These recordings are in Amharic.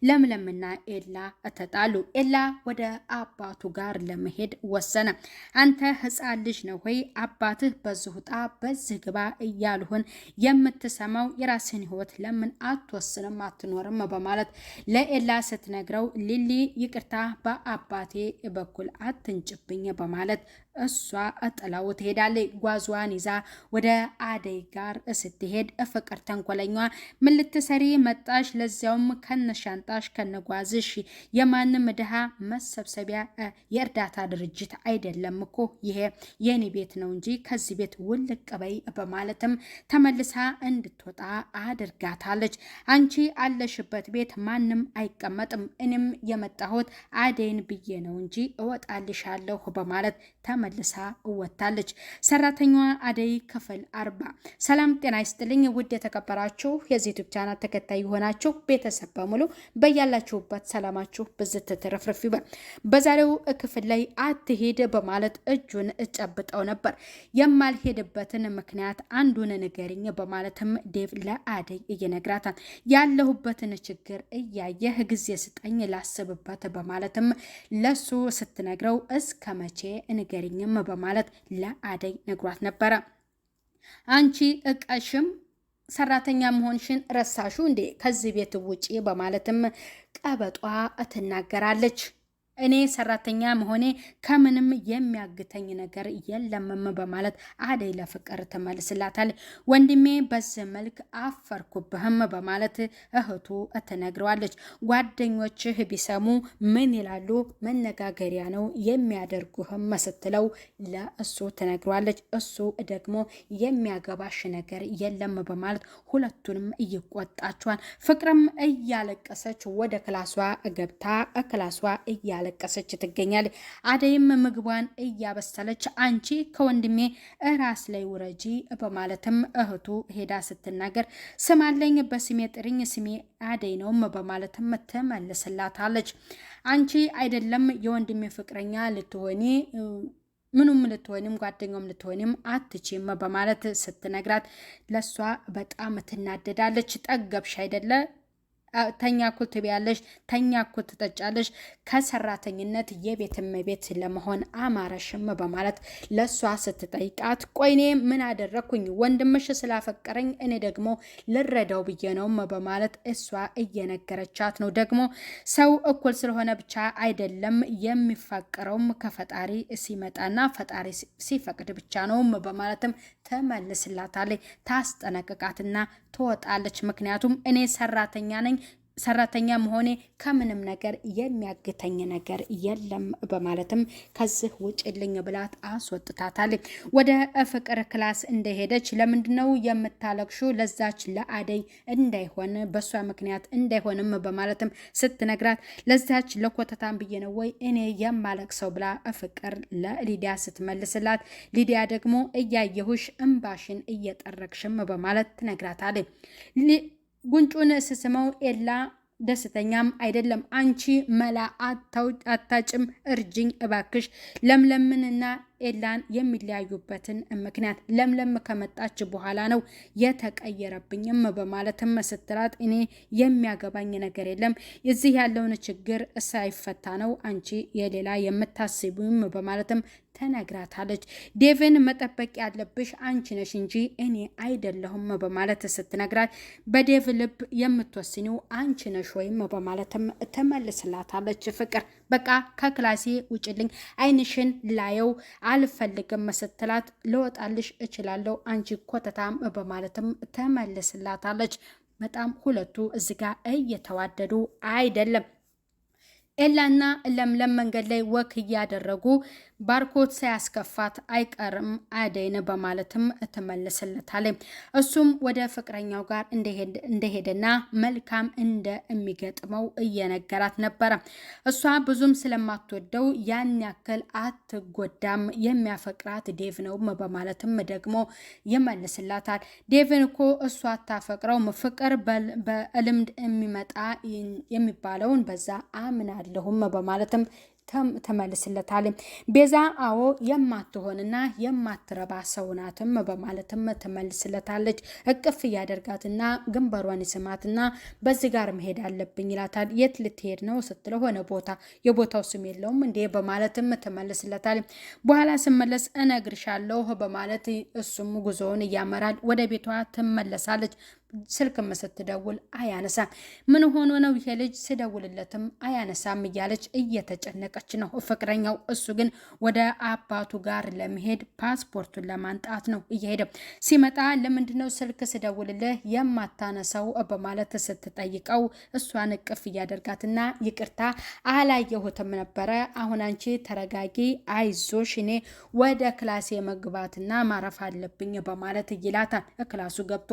ለምለምና ኤላ ተጣሉ። ኤላ ወደ አባቱ ጋር ለመሄድ ወሰነ። አንተ ሕፃን ልጅ ነው ወይ አባትህ በዚህ ውጣ በዚህ ግባ እያልሁን የምትሰማው? የራስህን ህይወት ለምን አትወስንም አትኖርም? በማለት ለኤላ ስትነግረው ሊሊ ይቅርታ በአባቴ በኩል አትንጭብኝ በማለት እሷ ጥላው ትሄዳለች። ጓዟን ይዛ ወደ አደይ ጋር ስትሄድ ፍቅር ተንኮለኛ ምን ልትሰሪ መጣሽ? ለዚያውም ከነሻንጣሽ ከነጓዝሽ የማንም ድሃ መሰብሰቢያ የእርዳታ ድርጅት አይደለም እኮ ይሄ የኔ ቤት ነው እንጂ ከዚህ ቤት ውልቅ በይ በማለትም ተመልሳ እንድትወጣ አድርጋታለች። አንቺ አለሽበት ቤት ማንም አይቀመጥም፣ እኔም የመጣሁት አደይን ብዬ ነው እንጂ እወጣልሻለሁ በማለት ተመልሳ እወታለች። ሰራተኛዋ አደይ ክፍል 40። ሰላም ጤና ይስጥልኝ ውድ የተከበራችሁ የዚህ ዩቲዩብ ቻናል ተከታይ የሆናችሁ ቤተሰብ በሙሉ በያላችሁበት ሰላማችሁ ብዝት ትርፍርፍ ይበል። በዛሬው ክፍል ላይ አትሄድ በማለት እጁን እጨብጠው ነበር። የማልሄድበትን ምክንያት አንዱን ንገሪኝ በማለትም ዴቭ ለአደይ እየነግራታል። ያለሁበትን ችግር እያየህ ጊዜ ስጠኝ ላስብበት በማለትም ለሱ ስትነግረው እስከ መቼ ንገሪኝም በማለት ለአደይ ነግሯት ነበረ። አንቺ እቀሽም ሰራተኛ መሆንሽን ረሳሹ እንዴ? ከዚህ ቤት ውጪ በማለትም ቀበጧ ትናገራለች። እኔ ሰራተኛ መሆኔ ከምንም የሚያግተኝ ነገር የለምም በማለት አደይ ለፍቅር ትመልስላታል። ወንድሜ በዚህ መልክ አፈርኩብህም በማለት እህቱ ትነግረዋለች። ጓደኞችህ ቢሰሙ ምን ይላሉ? መነጋገሪያ ነው የሚያደርጉህም ስትለው ለእሱ ትነግረዋለች። እሱ ደግሞ የሚያገባሽ ነገር የለም በማለት ሁለቱንም ይቆጣቸዋል። ፍቅርም እያለቀሰች ወደ ክላሷ ገብታ ክላሷ እያለቀሰች ትገኛለች። አደይም ምግቧን እያበሰለች አንቺ ከወንድሜ ራስ ላይ ውረጂ በማለትም እህቱ ሄዳ ስትናገር ስማለኝ በስሜ ጥሪኝ ስሜ አደይ ነውም በማለትም ትመልስላታለች። አንቺ አይደለም የወንድሜ ፍቅረኛ ልትሆኒ ምኑም ልትሆንም ጓደኛውም ልትሆንም አትችም በማለት ስትነግራት ለሷ በጣም ትናደዳለች። ጠገብሽ አይደለ ተኛ እኮ ትበያለሽ፣ ተኛ እኮ ትጠጫለሽ፣ ከሰራተኝነት የቤት እመቤት ለመሆን አማረሽም በማለት ለእሷ ስትጠይቃት ቆይ እኔ ምን አደረግኩኝ? ወንድምሽ ስላፈቀረኝ እኔ ደግሞ ልረዳው ብዬ ነው በማለት እሷ እየነገረቻት ነው። ደግሞ ሰው እኩል ስለሆነ ብቻ አይደለም የሚፋቀረውም ከፈጣሪ ሲመጣና ፈጣሪ ሲፈቅድ ብቻ ነው በማለትም ትመልስላታለች። ታስጠነቅቃትና ትወጣለች። ምክንያቱም እኔ ሰራተኛ ነኝ፣ ሰራተኛ መሆኔ ከምንም ነገር የሚያግተኝ ነገር የለም በማለትም ከዚህ ውጭልኝ ብላት አስወጥታታለች። ወደ ፍቅር class እንደሄደች ለምንድነው የምታለቅሹ? ለዛች ለአደይ እንዳይሆን በሷ ምክንያት እንዳይሆንም በማለትም ስትነግራት ለዛች ለኮተታም ብዬ ነው ወይ እኔ የማለቅሰው ብላ ፍቅር ለሊዲያ ስትመልስላት፣ ሊዲያ ደግሞ እያየሁሽ እምባሽን እየጠረግሽም በማለት ትነግራታለች። ጉንጩን ስስመው ኤላ ደስተኛም አይደለም። አንቺ መላ አታጭም፣ እርጅኝ እባክሽ። ለምለምንና ኤላን የሚለያዩበትን ምክንያት ለምለም ከመጣች በኋላ ነው የተቀየረብኝም በማለትም ስትላት እኔ የሚያገባኝ ነገር የለም እዚህ ያለውን ችግር ሳይፈታ ነው አንቺ የሌላ የምታስቢም በማለትም ተነግራታለች። ዴቭን መጠበቅ ያለብሽ አንቺ ነሽ እንጂ እኔ አይደለሁም በማለት ስትነግራት በዴቭ ልብ የምትወስኒው አንቺ ነሽ ወይም በማለትም ትመልስላታለች። ፍቅር በቃ ከክላሴ ውጭልኝ፣ አይንሽን ላየው አልፈልግም ስትላት ልወጣልሽ እችላለሁ አንቺ ኮተታም በማለትም ትመልስላታለች። በጣም ሁለቱ እዚጋ እየተዋደዱ አይደለም። ኤላና ለምለም መንገድ ላይ walk እያደረጉ ባርኮት ሳያስከፋት አይቀርም አደይን በማለትም ትመልስለታለች። እሱም ወደ ፍቅረኛው ጋር እንደሄደና መልካም እንደሚገጥመው እየነገራት ነበረ። እሷ ብዙም ስለማትወደው ያን ያክል አትጎዳም፣ የሚያፈቅራት ዴቭ ነው በማለትም ደግሞ ይመልስላታል። ዴቭን እኮ እሷ አታፈቅረውም፣ ፍቅር በልምድ የሚመጣ የሚባለውን በዛ አምናለሁም በማለትም ትመልስለታል። ቤዛ አዎ የማትሆንና የማትረባ ሰው ናትም በማለትም ትመልስለታለች። እቅፍ እያደርጋትና ግንባሯን ይስማትና በዚህ ጋር መሄድ አለብኝ ይላታል። የት ልትሄድ ነው ስትለው ሆነ ቦታ የቦታው ስም የለውም እንዴ በማለትም ትመልስለታል። በኋላ ስመለስ እነግርሻለሁ በማለት እሱም ጉዞውን እያመራል ወደ ቤቷ ትመለሳለች። ስልክም ስትደውል አያነሳም። ምን ሆኖ ነው ይሄ ልጅ ስደውልለትም አያነሳም እያለች እየተጨነቀች ነው ፍቅረኛው። እሱ ግን ወደ አባቱ ጋር ለመሄድ ፓስፖርቱን ለማንጣት ነው እየሄደ። ሲመጣ ለምንድነው ስልክ ስደውልልህ የማታነሳው በማለት ስትጠይቀው እሷን እቅፍ እያደርጋትና ይቅርታ አላየሁትም ነበረ፣ አሁን አንቺ ተረጋጊ፣ አይዞሽ፣ እኔ ወደ ክላሴ መግባትና ማረፍ አለብኝ በማለት ይላታል። ክላሱ ገብቶ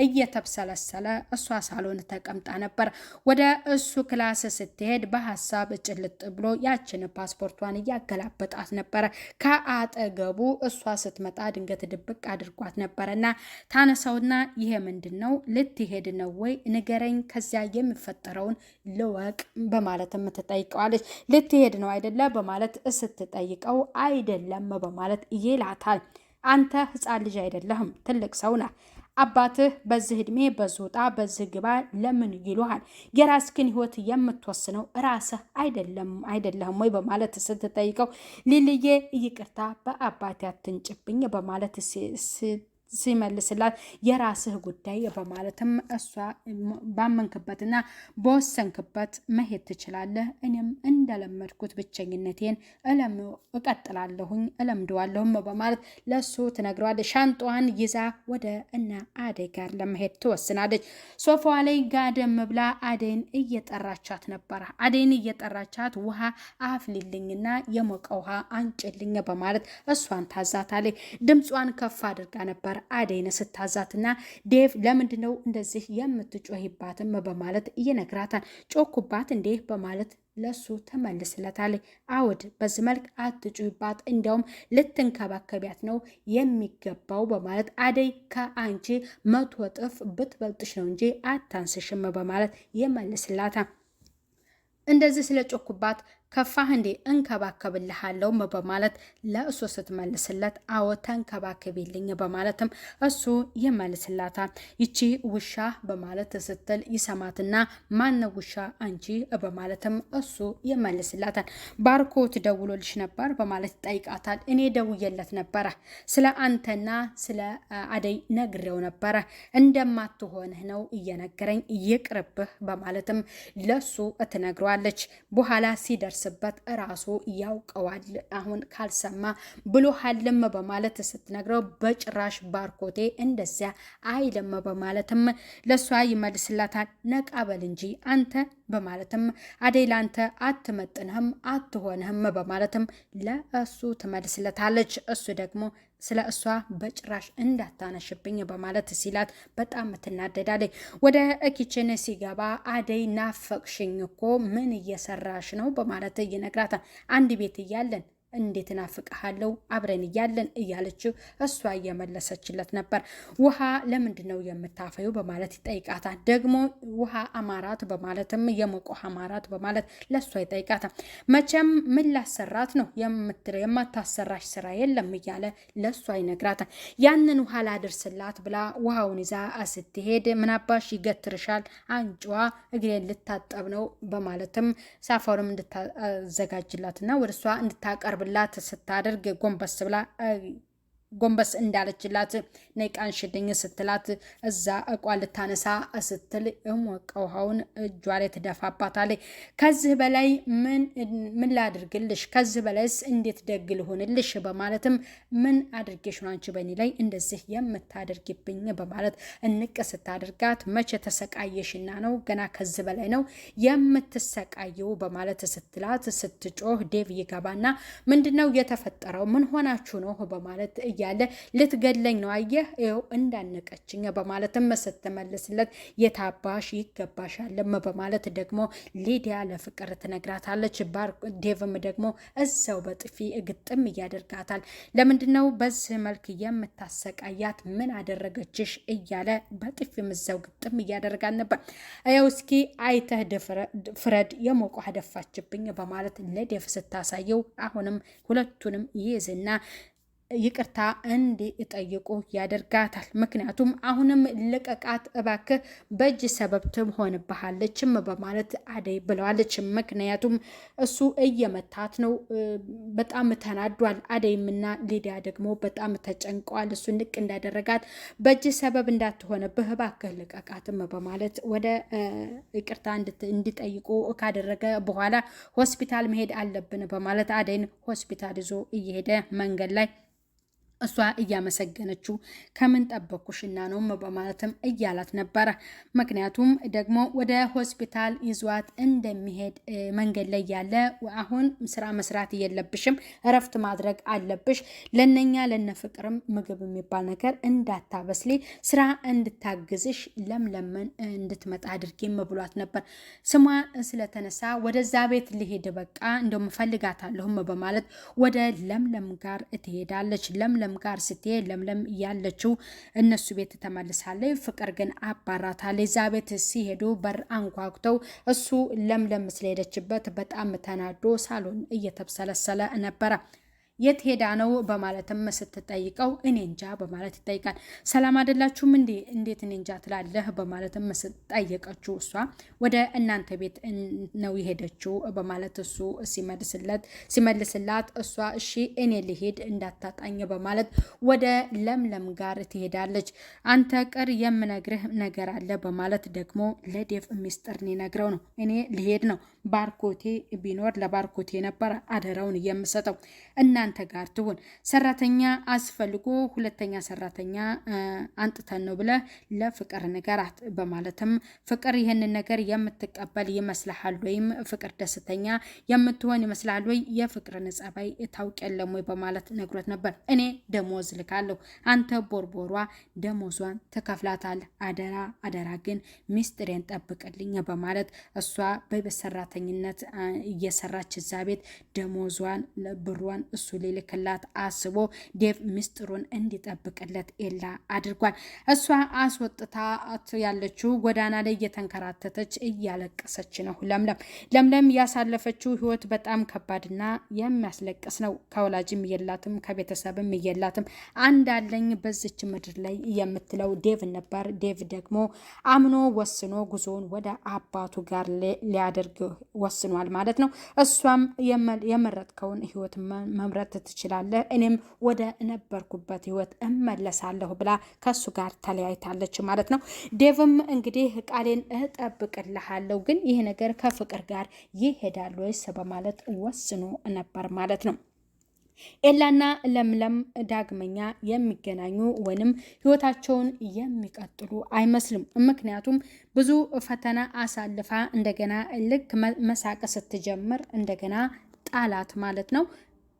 እየተብሰለሰለ እሷ ሳሎን ተቀምጣ ነበር። ወደ እሱ class ስትሄድ በሀሳብ ጭልጥ ብሎ ያችን ፓስፖርቷን እያገላበጣት ነበረ። ከአጠገቡ እሷ ስትመጣ ድንገት ድብቅ አድርጓት ነበረና ታነሳውና ይሄ ምንድን ነው? ልትሄድ ነው ወይ ንገረኝ፣ ከዚያ የሚፈጠረውን ልወቅ በማለትም ትጠይቀዋለች። ልትሄድ ነው አይደለ በማለት ስትጠይቀው አይደለም በማለት ይላታል። አንተ ሕፃን ልጅ አይደለህም፣ ትልቅ ሰው ነህ። አባትህ በዚህ ዕድሜ በዚህ ውጣ በዚህ ግባ ለምን ይሉሃል? የራስህን ህይወት የምትወስነው ራስህ አይደለም አይደለህም ወይ በማለት ስትጠይቀው ሊልዬ ይቅርታ በአባቴ አትንጭብኝ በማለት ሲመልስላት የራስህ ጉዳይ በማለትም እሷ ባመንክበትና በወሰንክበት መሄድ ትችላለህ። እኔም እንደለመድኩት ብቸኝነቴን እቀጥላለሁኝ እለምደዋለሁም በማለት ለሱ ትነግረዋለች። ሻንጧን ይዛ ወደ እነ አደይ ጋር ለመሄድ ትወስናለች። ሶፋዋ ላይ ጋደም ብላ አደይን እየጠራቻት ነበረ። አደይን እየጠራቻት ውሃ አፍሊልኝና የሞቀ ውሃ አንጭልኝ በማለት እሷን ታዛታለች። ድምጿን ከፍ አድርጋ ነበር አደይን ስታዛትና ዴቭ ለምንድን ነው እንደዚህ የምትጮሂባትም በማለት ይነግራታል። ጮኩባት እንዴ በማለት ለሱ ተመልስለታለች። አውድ በዚህ መልክ አትጩሂባት፣ እንዲያውም ልትንከባከቢያት ነው የሚገባው በማለት አደይ ከአንቺ 100 እጥፍ ብትበልጥሽ ነው እንጂ አታንስሽም በማለት ይመልስላታል። እንደዚህ ስለጮኩባት ከፋህ እንዴ እንከባከብልሃለሁ በማለት ለእሱ ስትመልስለት፣ አዎ ተንከባከቢልኝ በማለትም እሱ ይመልስላታል። ይቺ ውሻ በማለት ስትል ይሰማትና ማነው ውሻ አንቺ በማለትም እሱ ይመልስላታል። ባርኮት ደውሎልሽ ነበር በማለት ይጠይቃታል። እኔ ደውዬለት ነበረ፣ ስለ አንተና ስለ አደይ ነግሬው ነበረ፣ እንደማትሆንህ ነው እየነገረኝ፣ ይቅርብህ በማለትም ለሱ ትነግረዋለች። በኋላ ሲደርስበት እራሱ ያውቀዋል። አሁን ካልሰማ ብሎሃልም በማለት ስትነግረው በጭራሽ ባርኮቴ እንደዚያ አይልም በማለትም ለእሷ ይመልስላታል። ነቃበል እንጂ አንተ በማለትም አደይ ላንተ አትመጥንህም አትሆንህም በማለትም ለእሱ ትመልስለታለች። እሱ ደግሞ ስለ እሷ በጭራሽ እንዳታነሽብኝ በማለት ሲላት በጣም ትናደዳለች። ወደ kitchen ሲገባ አደይ ናፈቅሽኝ እኮ ምን እየሰራሽ ነው በማለት ይነግራታል። አንድ ቤት እያለን እንዴት እናፍቅሃለሁ አብረን እያለን እያለችው እሷ እየመለሰችለት ነበር። ውሃ ለምንድን ነው የምታፈዩ በማለት ይጠይቃታል። ደግሞ ውሃ አማራት በማለትም የሞቀ ውሃ አማራት በማለት ለእሷ ይጠይቃታል። መቼም ምን ላሰራት ነው የምትለው የማታሰራሽ ስራ የለም እያለ ለእሷ ይነግራታል። ያንን ውሃ ላድርስላት ብላ ውሃውን ይዛ ስትሄድ ምናባሽ ይገትርሻል አንጭዋ እግሬን ልታጠብ ነው በማለትም ሳፋውንም እንድታዘጋጅላትና ወደ እሷ እንድታቀርብ ብላት ስታደርግ ጎንበስ ብላ ጎንበስ እንዳለችላት ነይ ቃንሽልኝ ስትላት እዛ እቋ ልታነሳ ስትል እሞቀ ውሃውን እጇ ላይ ትደፋባታለች። ከዚህ በላይ ምን ላድርግልሽ? ከዚህ በላይስ እንዴት ደግ ልሆንልሽ? በማለትም ምን አድርጌሽ ነው አንቺ በእኔ ላይ እንደዚህ የምታደርጊብኝ? በማለት እንቅ ስታደርጋት መቼ ተሰቃየሽና ነው ገና ከዚህ በላይ ነው የምትሰቃየው? በማለት ስትላት ስትጮህ ዴቭ ይገባና ምንድነው የተፈጠረው? ምን ሆናችሁ ነው? በማለት እያለ እያለ ልትገድለኝ ነው አየህ፣ ይኸው እንዳነቀችኝ በማለትም ስትመልስለት የታባሽ ይገባሻልም በማለት ደግሞ ሊዲያ ለፍቅር ትነግራታለች። ዴቭም ደግሞ እዛው በጥፊ ግጥም እያደርጋታል። ለምንድነው በዚህ መልክ የምታሰቃያት? ምን አደረገችሽ? እያለ በጥፊም እዛው ግጥም እያደረጋት ነበር። ይኸው እስኪ አይተህ ፍረድ፣ የሞቀ ደፋችብኝ በማለት ለዴቭ ስታሳየው አሁንም ሁለቱንም ይይዝና ይቅርታ እንዲጠይቁ ያደርጋታል። ምክንያቱም አሁንም ልቀቃት እባክህ በእጅ ሰበብ ትሆንብሃለችም በማለት አደይ ብለዋለች። ምክንያቱም እሱ እየመታት ነው፣ በጣም ተናዷል። አደይምና ሊዲያ ደግሞ በጣም ተጨንቀዋል። እሱ ንቅ እንዳደረጋት በእጅ ሰበብ እንዳትሆንብህ እባክህ ልቀቃትም በማለት ወደ ይቅርታ እንዲጠይቁ ካደረገ በኋላ ሆስፒታል መሄድ አለብን በማለት አደይን ሆስፒታል ይዞ እየሄደ መንገድ ላይ እሷ እያመሰገነችው ከምን ጠበኩሽና ነው በማለትም እያላት ነበረ። ምክንያቱም ደግሞ ወደ ሆስፒታል ይዟት እንደሚሄድ መንገድ ላይ ያለ አሁን ስራ መስራት የለብሽም፣ እረፍት ማድረግ አለብሽ፣ ለነኛ ለነፍቅርም ምግብ የሚባል ነገር እንዳታበስሊ ስራ እንድታግዝሽ ለምለምን እንድትመጣ አድርጌም ብሏት ነበር። ስሟ ስለተነሳ ወደዛ ቤት ልሄድ በቃ እንደውም እፈልጋታለሁም በማለት ወደ ለምለም ጋር ትሄዳለች። ለምለም ጋር ስትሄድ ለምለም ያለችው እነሱ ቤት ተመልሳለች። ፍቅር ግን አባራታለች። እዛ ቤት ሲሄዱ በር አንኳኩተው እሱ ለምለም ስለሄደችበት በጣም ተናዶ ሳሎን እየተብሰለሰለ ነበረ። የት ሄዳ ነው በማለትም ስትጠይቀው እኔ እንጃ በማለት ይጠይቃል። ሰላም አይደላችሁም እንዴ? እንዴት እኔ እንጃ ትላለህ? በማለትም ስትጠየቀችው እሷ ወደ እናንተ ቤት ነው የሄደችው በማለት እሱ ሲመልስላት እሷ እሺ እኔ ልሄድ እንዳታጣኝ በማለት ወደ ለምለም ጋር ትሄዳለች። አንተ ቅር የምነግርህ ነገር አለ በማለት ደግሞ ለዴቭ ሚስጥር ሊነግረው ነው። እኔ ልሄድ ነው፣ ባርኮቴ ቢኖር ለባርኮቴ ነበር አደራውን የምሰጠው እናንተ ጋር ትሁን። ሰራተኛ አስፈልጎ ሁለተኛ ሰራተኛ አንጥተን ነው ብለ ለፍቅር ንገራት በማለትም ፍቅር ይህንን ነገር የምትቀበል ይመስልሃል ወይም ፍቅር ደስተኛ የምትሆን ይመስልሃል ወይ? የፍቅርን ጸባይ ታውቅ የለም ወይ በማለት ነግሮት ነበር። እኔ ደሞዝ ልካለሁ፣ አንተ ቦርቦሯ ደሞዟን ትከፍላታል። አደራ አደራ ግን ሚስጥሬን ጠብቅልኝ በማለት እሷ በቤት ሰራተኝነት እየሰራች እዛ ቤት ደሞዟን ብሯን እሱ ሊልክላት አስቦ ዴቭ ምስጢሩን እንዲጠብቅለት ኤላ አድርጓል። እሷ አስወጥታት ያለችው ጎዳና ላይ እየተንከራተተች እያለቀሰች ነው። ለምለም ለምለም ያሳለፈችው ህይወት በጣም ከባድና የሚያስለቅስ ነው። ከወላጅም የላትም ከቤተሰብም የላትም። አንድ አለኝ በዚች ምድር ላይ የምትለው ዴቭ ነበር። ዴቭ ደግሞ አምኖ ወስኖ ጉዞውን ወደ አባቱ ጋር ሊያደርግ ወስኗል ማለት ነው። እሷም የመረጥከውን ህይወት መምረጥ ትችላለህ፣ እኔም ወደ ነበርኩበት ህይወት እመለሳለሁ ብላ ከሱ ጋር ተለያይታለች ማለት ነው። ዴቭም እንግዲህ ቃሌን እጠብቅልሃለሁ፣ ግን ይህ ነገር ከፍቅር ጋር ይሄዳል ወይስ በማለት ወስኖ ነበር ማለት ነው። ኤላና ለምለም ዳግመኛ የሚገናኙ ወይንም ህይወታቸውን የሚቀጥሉ አይመስልም። ምክንያቱም ብዙ ፈተና አሳልፋ እንደገና ልክ መሳቅ ስትጀምር እንደገና ጣላት ማለት ነው።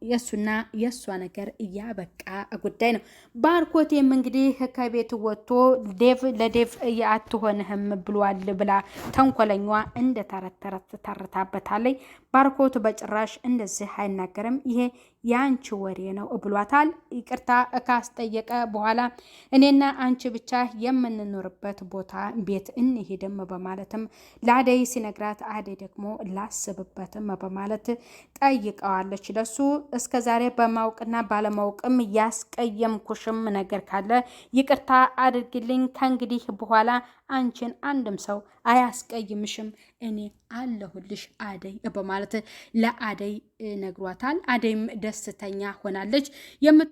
የእሱና የእሷ ነገር እያበቃ ጉዳይ ነው። ባርኮቴም እንግዲህ ከቤት ወጥቶ ዴቭ ለዴቭ አትሆንህም ብሏል ብላ ተንኮለኛዋ እንደ ተረት ተረት ተርታበታለች። ባርኮት በጭራሽ እንደዚህ አይናገርም፣ ይሄ የአንቺ ወሬ ነው ብሏታል። ይቅርታ ካስጠየቀ በኋላ እኔና አንቺ ብቻ የምንኖርበት ቦታ ቤት እንሄድም በማለትም ለአደይ ሲነግራት፣ አደይ ደግሞ ላስብበትም በማለት ጠይቀዋለች። ለሱ እስከ ዛሬ በማወቅና ባለማወቅም ያስቀየምኩሽም ነገር ካለ ይቅርታ አድርግልኝ። ከእንግዲህ በኋላ አንቺን አንድም ሰው አያስቀይምሽም፣ እኔ አለሁልሽ አደይ በማለት ለአደይ ነግሯታል። አደይም ደስተኛ ሆናለች።